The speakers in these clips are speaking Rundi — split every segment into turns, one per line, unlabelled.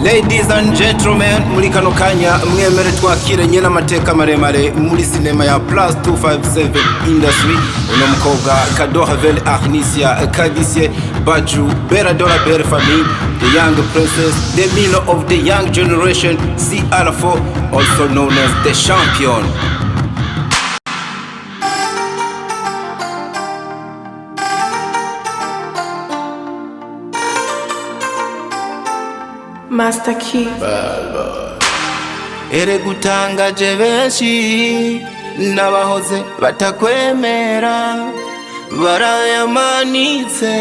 Ladies and gentlemen, muri kano kanya mwemere twakire nyene amateka maremare muri sinema ya Plus 257 Industry, uno mukobwa Kadohavel Arnisia Kagisie Baju Bera Dora Bere Family, the young princess, the miller of the young generation, CR4, also known as the champion.
Master Key.
Ere gutangaje benshi n'abahoze batakwemera barayamanitse.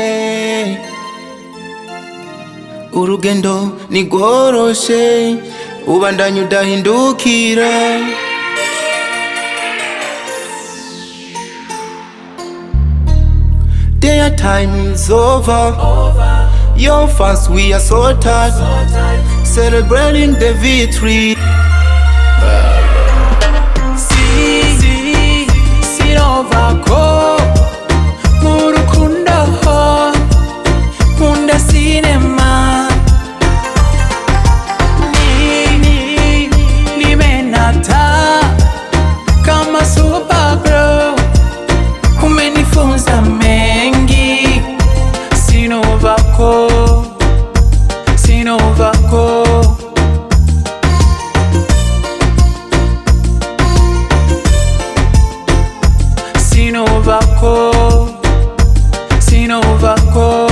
Urugendo ntigworoshe, ubandanya udahindukira. Their time is over. Your fans, we are so tired, celebrating the victory.
Si, sinovako mu rukundo, nkunda sinema ni nimenata kama super bro, umenifunza mengi, sinovako, sinovako. Sinovako, sinovako.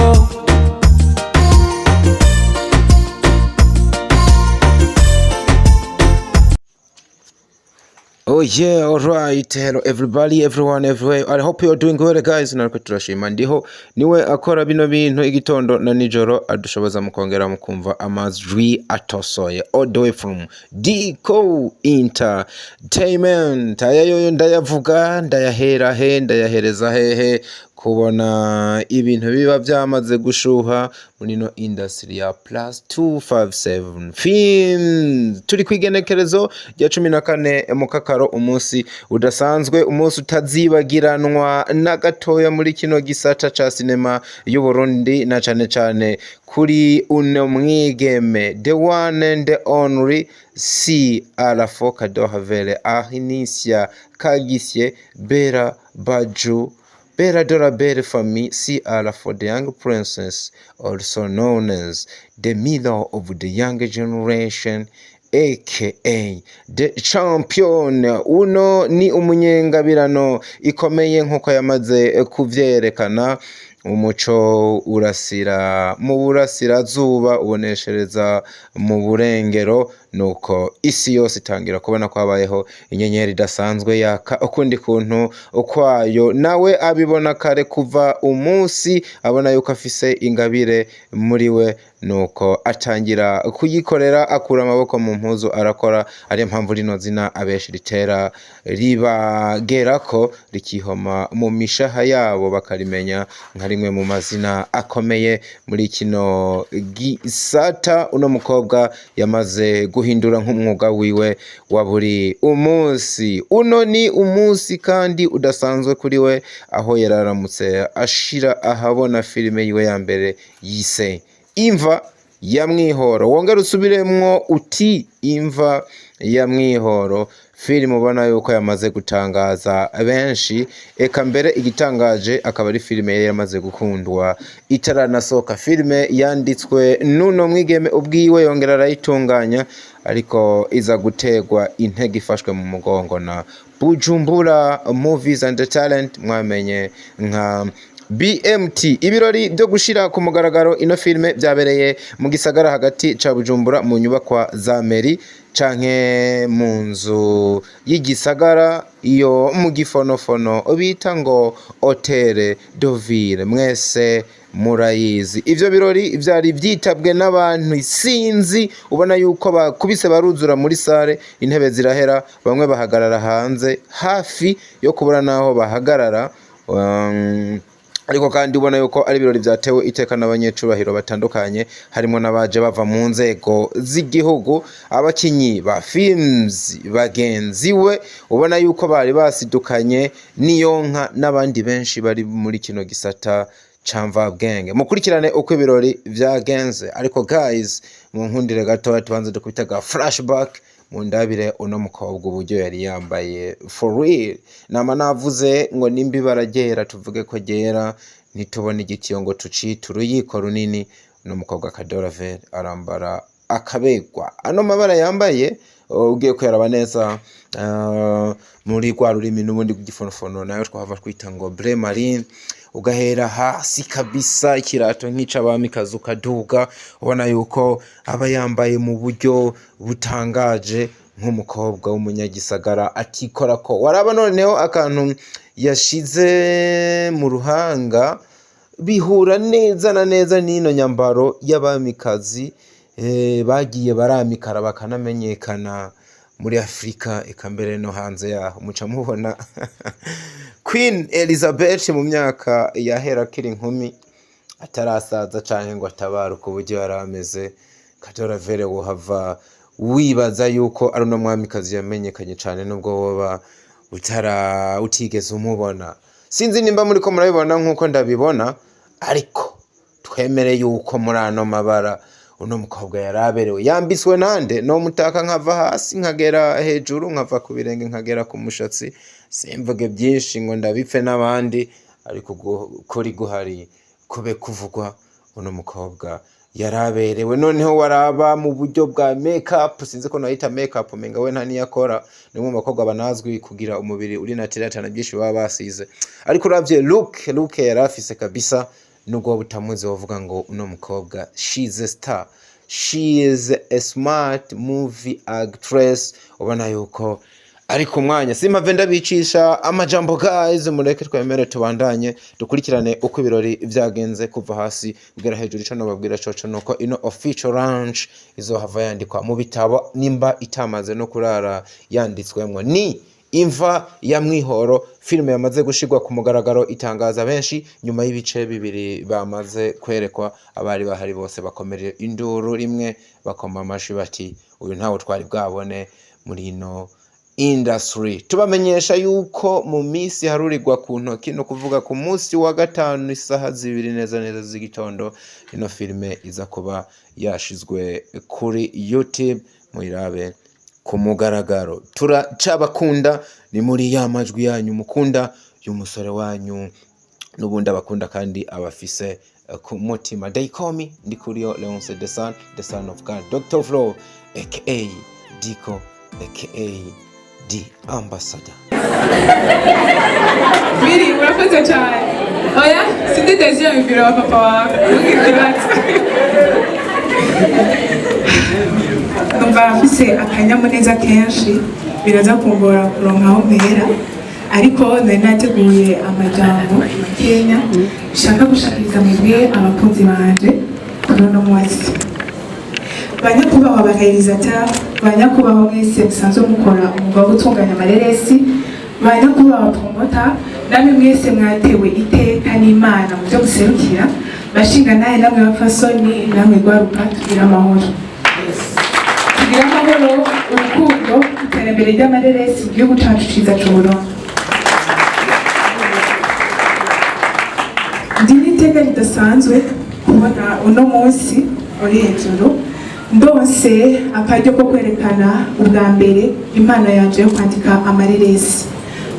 Oh yeah, alright. Hello everybody, everyone, everywhere. I hope you're doing well, guys. Nariko turashima ndiho niwe akora bino bintu igitondo na nijoro, adushoboza mukongera mukumva amajwi atosoye all the way from Dico Entertainment. Aya yoyo ndayavuga, ndayahera he, ndayahereza hehe kubona ibintu biba byamaze gushuha muri no industry ya Plus 257 Films. Turi kwigenekerezo rya 14 Mukakaro, umunsi udasanzwe, umunsi utazibagiranwa na gatoya muri kino gisata ca sinema y'u Burundi, na cane cane kuri uno mwigeme, the one and the only CR4 Kadohavere Ahinisia Kagisye Bera Baju Bella Dora Belle Family, CR for the young princess, also known as the middle of the younger generation, aka the champion. Uno ni umunyengabirano ikomeye nk'uko yamaze kuvyerekana. Umuco urasira mu burasirazuba, uboneshereza mu burengero, nuko isi yose itangira kubona ko habayeho inyenyeri idasanzwe yaka ukundi kuntu ukwayo. Nawe abibona kare kuva umunsi abona yuko afise ingabire muri we, nuko atangira kuyikorera, akura amaboko mu mpuzu arakora. Ariyo mpamvu rino zina abenshi ritera ribagerako rikihoma mu mishaha yabo, bakarimenya nka rimwe mu mazina akomeye muri kino gisata. Uno mukobwa yamaze guhindura nk'umwuga wiwe wa buri umunsi. Uno ni umunsi kandi udasanzwe kuri we, aho yararamutse ashira ahabona filime yiwe ya mbere yise Imva ya Mwihoro. Wongera usubiremwo uti Imva ya Mwihoro, filime ubona yuko yamaze gutangaza benshi. Eka mbere igitangaje akaba ari filime yari yamaze gukundwa itaranasohoka. Filime yanditswe n'uno mwigeme ubwiwe, yongera arayitunganya, ariko iza gutegwa intege ifashwe mu mugongo na Bujumbura Movies and Talent, mwamenye nka BMT. Ibirori byo gushira ku mugaragaro ino filime byabereye mu gisagara hagati ca Bujumbura, mu nyubakwa za mairie canke mu nzu y'igisagara iyo mu gifonofono bita ngo Hotel de Ville, mwese murayizi. Ivyo birori vyari vyitabwe n'abantu isinzi, ubona yuko bakubise baruzura muri sare, intebe zirahera, bamwe bahagarara hanze hafi yo kubura naho bahagarara. Ariko kandi ubona yuko ari ibirori vyatewe iteka n'abanyecubahiro batandukanye, harimo n'abaje bava mu nzego z'igihugu, abakinyi ba films bagenzi we ubona yuko bari basidukanye n'iyonka, n'abandi benshi bari muri kino gisata. ca Mvabwenge. Mukurikirane uko ibirori vyagenze. Ariko guys, munkundire gatoya tubanze dukubita ga flashback, mundabire uno mukobwa uburyo yari yambaye. For real, nama navuze ngo nimba ibara ryera tuvuge ko ryera, ntitubone igitiyo ngo tucite uruyiko runini. Uno mukobwa Kadoravel arambara akabegwa. Ano mabara yambaye ugiye kuyaraba neza, muri rwa rurimi n'ubundi rw'igifonofono nayo twahava twita ngo bleu marine, ugahera hasi kabisa ikirato nk'ic'abamikazi ukaduga, ubona yuko aba yambaye mu buryo butangaje nk'umukobwa w'umunyagisagara atikora ko waraba. Noneho akantu yashize mu ruhanga bihura neza na neza n'ino nyambaro y'abamikazi, bagiye baramikara bakanamenyekana muri Afurika, eka mbere no hanze yaho. Muca mubona Queen Elizabeth mu myaka yahera akiri inkumi, atarasaza canke ngo atabaruke, uburyo yari ameze. Kadoravere wohava wibaza yuko ari uno mwamikazi yamenyekanye cane, nubwo woba utara utigeze umubona. Sinzi nimba muriko murabibona nkuko ndabibona, ariko twemere yuko muri ano mabara uno mukobwa yari aberewe. Yambitswe nande? No mutaka nkava hasi nkagera hejuru, nkava ku birenge nkagera ku mushatsi. Simvuge byinshi ngo ndabipfe n'abandi, ariko kuri guhari kube kuvugwa, uno mukobwa yaraberewe. Noneho waraba mu buryo bwa makeup, sinzi ko nayita makeup, umenga we nta niyakora, ni umwe mu bakobwa banazwi kugira umubiri uri naturel, atana byinshi baba basize. Ariko uravye look yari afise kabisa, nubwo waba utamuzi wovuga ngo uno mukobwa, she's a star, she is a smart movie actress. Ubona yuko ari ku mwanya. Simpave ndabicisha amajambo guys, mureke twemere tubandanye dukurikirane uko ibirori vyagenze kuva hasi kugera hejuru. Ico nobabwira coco nuko ino official launch izohava yandikwa mu bitabo, nimba itamaze no kurara yanditswemwo. Ni Imva ya Mwihoro, filime yamaze gushirwa ku mugaragaro, itangaza benshi nyuma y'ibice bibiri bamaze kwerekwa. Abari bahari bose bakomereye induru rimwe, bakoma amashi bati: "Uyu ntawe twari bwabone muri ino industry." Tubamenyesha yuko mu minsi harurirwa ku ntoki, no kuvuga ku munsi wa gatanu isaha 2 neza neza z'igitondo, ino filime iza kuba yashizwe kuri YouTube, muyirabe ku mugaragaro. Turacabakunda, ni muri ya majwi yanyu mukunda y'umusore wanyu n'ubundi abakunda kandi abafise ku mutima. They call me Ndikuriyo Leonce, the son, the son of God, Dr. Flo, aka Diko, aka the ambassador.
Biri urakoze cyane. Oya, sindi deuxième biro wa papa wawe, ntugire ikibazo. Numva mfise akanyamuneza kenshi, biraza kungora kuronka aho mpera, ariko nari nateguye amajambo makenya nshaka gushikiriza mwebwe abakunzi banje kuri uno munsi. Banyakubahwa ba réalisateur, banyakubahwa mwese musanzwe mukora umwuga wo gutunganya amareresi, banyakubahwa promoter, namwe mwese mwatewe iteka n'Imana mu byo muserukira, bashinga naye, namwe bapfasoni, namwe rwaruka, tugira amahoro, tugira amahoro, urukundo, iterambere ry'amareresi mu gihugu cacu ciza c'Uburundi. Ndi n'iteka ridasanzwe kubona uno munsi uri hejuru, ndonse akaryo ko kwerekana ubwa mbere impano yanje yo kwandika amareresi.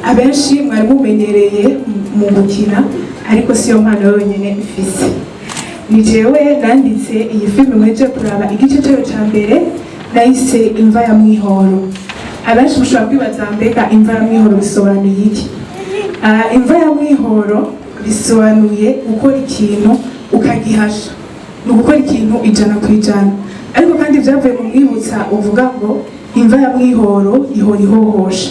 Abenshi mwari mumenyereye mu gukina, ariko siyo mpano yonyene mfise. Ni jewe nanditse iyi filime muhejeje kuraba igice cyayo ca mbere, nayise Imva ya Mwihoro. Abenshi mushobora kwibaza: mbega Imva ya Mwihoro bisobanuye iki? Imva ya Mwihoro bisobanuye gukora ikintu ukagihasha, ni ugukora ikintu 100%. Ariko kandi byavuye mu mwibutsa uvuga ngo imva ya Mwihoro ihora ihohosha.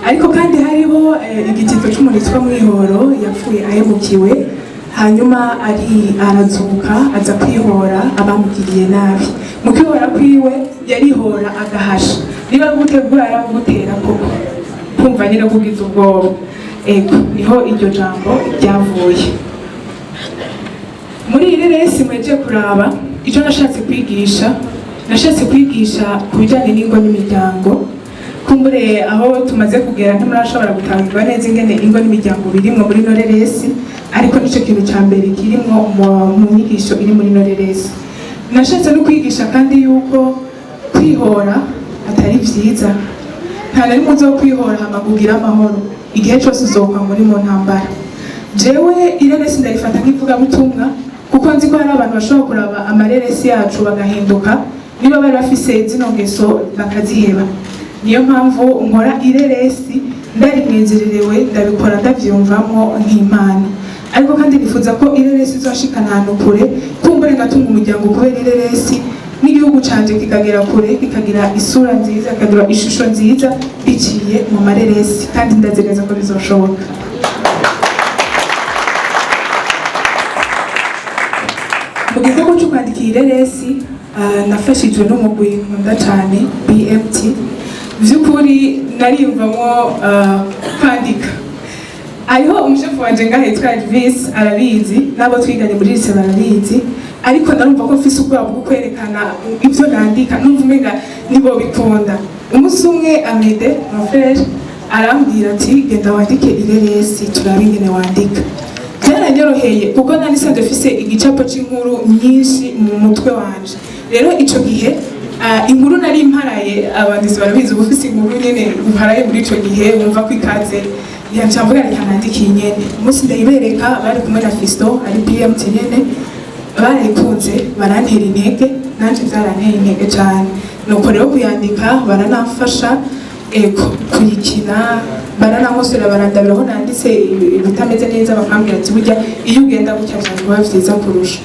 Ariko kandi hariho igitito c'umuntu yitwa Mwihoro yapfuye ahemukiwe, hanyuma ari arazuka aza kwihora abamugiriye nabi. Mu kwihora kwiwe yarihora agahasha, niba gutegura yaragutera koko kumva nyine kugize ubwoba. Ego, niho iryo jambo ryavuye. Muri iri resi mweje kuraba, icyo nashatse kwigisha ku bijyanye n'ingo n'imiryango. Kumbure aho tumaze kugera ntimurashobora gutangirwa neza ingene ingo n'imiryango birimwo muri ino reresi, ariko nico kintu ca mbere kirimwo mu nyigisho iri muri ino reresi. Nashatse no kwigisha kandi yuko kwihora atari vyiza. Nta na rimwe uzokwihora hama kugira amahoro, igihe cyose uzokwa muri mu ntambara. Jewe ireresi ndarifata nk'ivugabutumwa, kuko nzi ko hari abantu bashobora kuraba amareresi yacu bagahinduka, niba bari bafise zino ngeso bakaziheba. Niyo mpamvu nkora ireresi ndarinezererewe, ndabikora ndavyumvamwo nk'impano. Ariko kandi nifuza ko ireresi izoshikana ahantu kure, kumbure ngatunga umuryango kubera ireresi, n'igihugu canje kikagera kure, kikagira isura nziza, kikagira ishusho nziza biciye mu mareresi, kandi ndazi neza ko bizoshoboka. Mu gikorwa cyo kwandika iyi reresi, nafashijwe n'umugwi nkunda cyane, BMT. By'ukuri nariyumvamo kwandika. Hariho umushefu wanje ngaha yitwa Elvis, arabizi, n'abo twiganye muri lycée barabizi. Ariko narumva ko mfise ubwoba bwo kwerekana ibyo nandika, numva umenga nibo bikunda. Umunsi umwe Amede, mon frère, arambwira ati: "Genda wandike ireresi, turabe ingene wandika." Byaranyoroheye kuko nari nsanzwe mfise igicapo c'inkuru nyinshi mu mutwe wanje. Rero ico gihe inkuru nari mparaye, abanditsi barabizi, uba ufise inkuru nyene uharaye muri ico gihe, wumva ko ikaze, yaca mvuga: "Reka nandike iyi nyene." Umunsi ndayibereka, bari kumwe na Fisto ari BMT nyene, barayikunze, barantera intege, nanje byaranteye intege cyane. Nuko rero kuyandika baranamfasha, kuyikina baranankosora, barandabira aho nanditse ibitameze neza, bakambwira ati: "Burya iyo ugenda gutya byari kuba vyiza kurusha."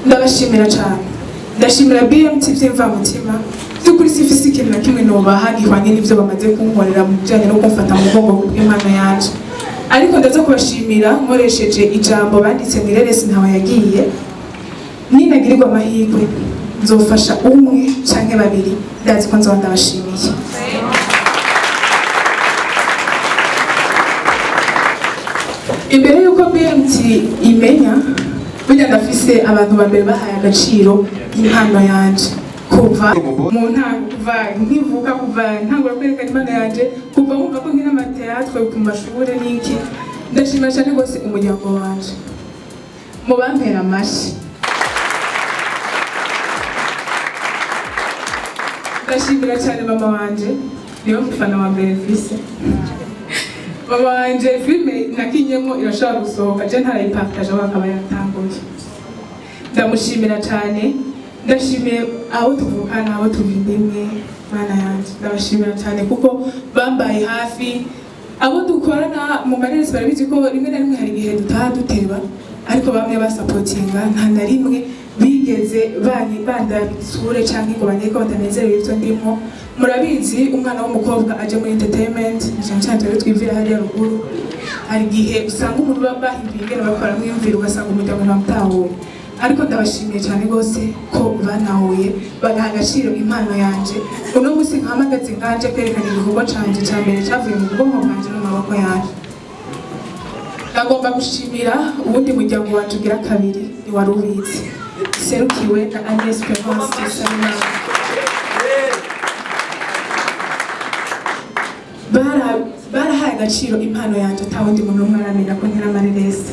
Ndabashimira cyane, ndashimira BMT by'imvamutima. By'ukuri sifise ikintu na kimwe nobaha gihwanye n'ivyo bamaze kunkorera mu bijanye no kumfata mu mugongo kubw'impano yanje, ariko ndaza kubashimira nkoresheje ijambo banditse mu ireresi: "Ntawe yagiye." Ninagirirwa amahirwe nzofasha umwe canke babiri, ndazi ko nzoba ndabashimiye. Imbere y'uko BMT imenya, burya ndafise abantu ba mbere bahaye agaciro impano yanje kuva mu ntango, kuva nkivuka, kuva ntangura kwerekana impano yanje, kuva wumva ko nkina ama théâtre ku mashure n'iki. Ndashimira cyane rwose umuryango wanje, mu bampera amashi. Ndashimira cyane mama wanje, niwe mufana wa mbere mfise. Mama wanje, filime nakinyemo irashobora gusohoka je ntarayipartage, aho akaba yatanguye. Ndamushimira cyane. Ndashimiye abo tuvukana, abo tuva indimwe, mana yanjye, ndabashimira cyane kuko bambaye hafi. Abo dukorana mu mareresi barabizi ko rimwe na rimwe hari igihe dutaha duteba, ariko bamwe basapotinga, nta na rimwe bigeze bandabitsure canke ngo banyereke ko batanezerewe ibyo ndimo. Murabizi, umwana w'umukobwa aje muri entertainment, cyane cyane twebwe twivira hariya ruguru, hari igihe usanga umuntu bahinduye ingene bakora mwiyumvira, ugasanga umuryango ntamutahuye. Ariko ndabashimiye cyane rwose ko banahuye, bagaha agaciro impano yanje. Uno munsi nkahamagaze nganje kwerekana igikorwa canje ca mbere cavuye mu bwonko bwanje no mu maboko yanje. Ndagomba gushimira uwundi muryango wanje ugira kabiri, ni wari ubizi, serukiwe na Agnes Perence Dusabimana. Barahaye agaciro impano yanje atawundi muntu n'umwe aramenya ko nkina amareresi.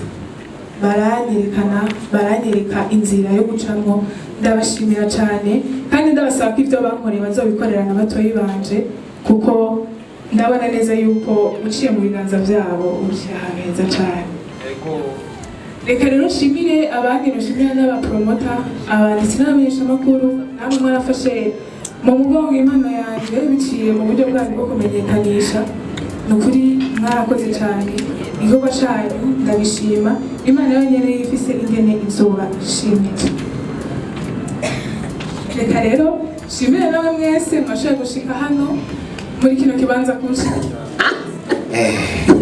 Baranyerekana, baranyereka inzira yo gucamwo. Ndabashimira cyane kandi ndabasaba ko ibyo bankoreye bazobikorera na batoyi banje, kuko ndabona neza yuko uciye mu biganza byabo uciye ahantu heza cyane. Reka rero nshimire abandi, nshimire n'abapromota, abanditsi n'abamenyeshamakuru. Namwe mwarafashe mu mugongo impano yanjye biciye mu buryo bwanyu bwo kumenyekanisha. Ni ukuri mwarakoze cyane, igikorwa cyanyu ndabishima. Imana yonyine ifise ingene izuba ishimira. Reka rero nshimire nawe mwese mwashoboye gushika hano muri kino kibanza kunshigikira.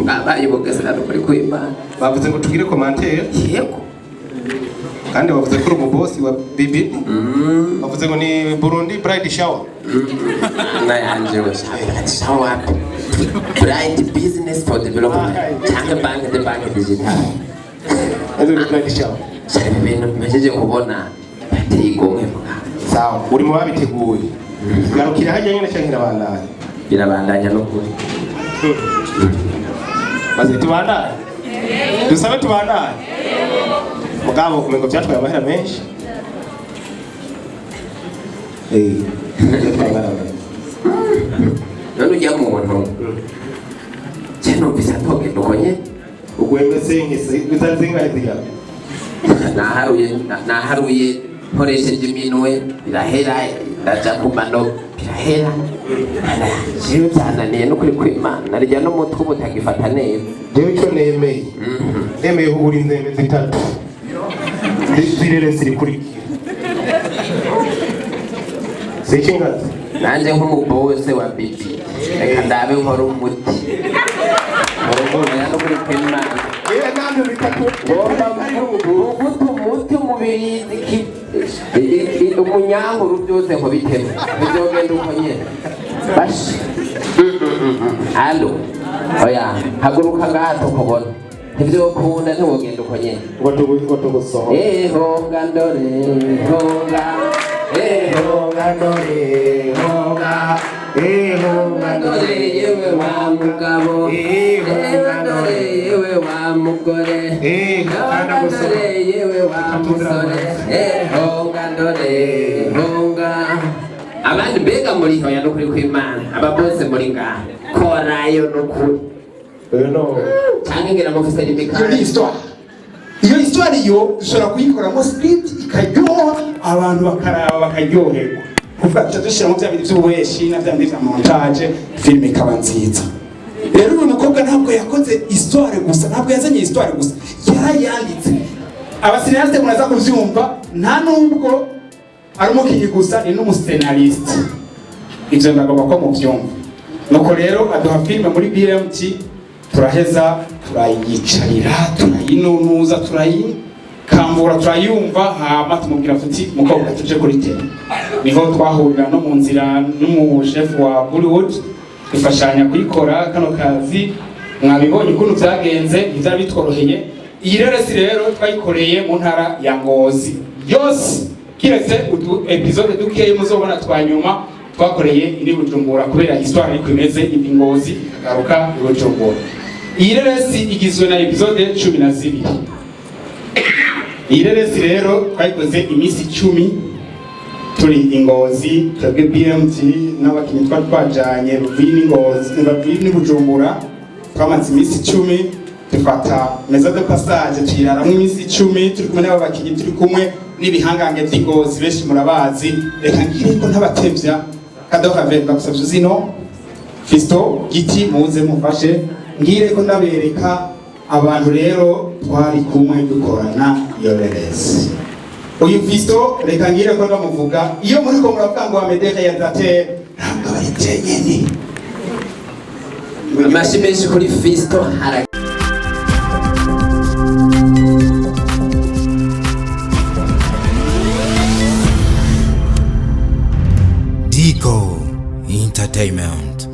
Mwabaye Bugesera n'ukuri kw'Imana.
Bavuze ngo tugire commentaire.
Yego.
Kandi bavuze ko uri umubosi wa bibi, bavuze ngo ni Burundi bride shower.
Nayanje we, shower wapi? Blind business for development cyangwa bank de bank digital.
Ezo ni bride shower.
Cyane ibintu mpejeje kubona bateye igomwe mwa.
Sawa, uri mu babiteguye, garukira hajya nyine cyangwa irabandanya?
Birabandanya n'ukuri.
Maze tubandanye, dusabe tubandanye, mugabo umengo byatwaye amahera menshi. Byatwaye amahera menshi.
None ujya muntu je numvise atogenda uko nyene.
Ugwembe sinkisi bitari zingahe ziga?
Naharuye nkoresheje iminwe, birahera. Ndaja ku mano, birahera. Jewe byananiye n'ukuri kw'Imana, narya n'umutwe ubu utagifata neza.
Jewe icyo nemeye, nemeye kugura inzembe zitatu zirere zirikurikira sikingazi.
Nanje nk'umubose wa bibi, reka ndabe nkora umuti. Oya, n'ukuri kw'Imana.
Yewe, namwe bitatu.
Uguta umuti umubirizi umunyankuru byose ngo biteme, bizogenda uko nyene. Bashi alo, oya, haguruka ngaha tukubona. Ntivyokunda, ntiwogenda uko nyene.
Ngo tugusohora.
Honga ndore, honga,
Honga ndore, honga, honga.
Ndore yewe wa mugabo, honga ndore yewe wa mugore, honga ndore yewe wa musore, honga ndore, honga. Abandi mbega muri hoya, n'ukuri kw'Imana, aba bose muri ngaha, korayo n'ukuri.
Uyu no
Canke ngira mufise
Iyo ni
n'imikanda.
histoire. Iyo histoire yo dushobora kuyikoramo script ikaryoha, abantu bakaraba bakaryoherwa, kuvuga tuca dushyiramo bya bintu by'ububeshi na bya bindi bya montage, filime ikaba nziza. Rero uyu mukobwa ntabwo yakoze histoire gusa, ntabwo yazanye histoire gusa, yarayanditse. Aba cinéastes muraza kuvyumva, nta nubwo ari umukinnyi gusa, ni n'umu scénariste. Ivyo ndagomba ko muvyumva. Nuko rero aduha filime muri BMT, turaheza turayicarira, turayinunuza, turayikambura, turayumva, hama tumubwira tuti: "Mukobwa, tuje kuri terrain." Niho twahurira no mu nzira n'umushefu wa Bollywood, dufashanya kuyikora kano kazi. Mwabibonye ukuntu byagenze, ntibyari bitworoheye. Iyi rero si rero twayikoreye mu ntara ya Ngozi yose, kiretse utu épisode dukeyi muzobona twa nyuma twakoreye ini Bujumbura, kubera histoire ariko imeze ivi Ngozi ikagaruka i Bujumbura. Iyi reresi igizwe na épisode 12. Iyi reresi rero twayikoze iminsi 10 turi i Ngozi, twebwe BMT n'abakinnyi twari twajanye bavuye n'Ingozi, bavuye n'i Bujumbura. Twamaze iminsi 10, dufata maison de passage, tuyiraramwo iminsi 10, turi kumwe n'aba bakinnyi, turi kumwe n'ibihangange vy'Ingozi, benshi murabazi. Reka ngire ko ntabatevya. Kadoha, ndagusavye zino Fisto Giti, muze mufashe ngire ko ndabereka abantu rero twari kumwe dukorana iyo reresi. Uyu Fisto, reka ngire ko ndamuvuga. Iyo muri ko muravuga ngo Amede réalisateur, ntabwo aba ari jenyene.
Amashyi menshi kuri Fisto hara.
Digo Entertainment.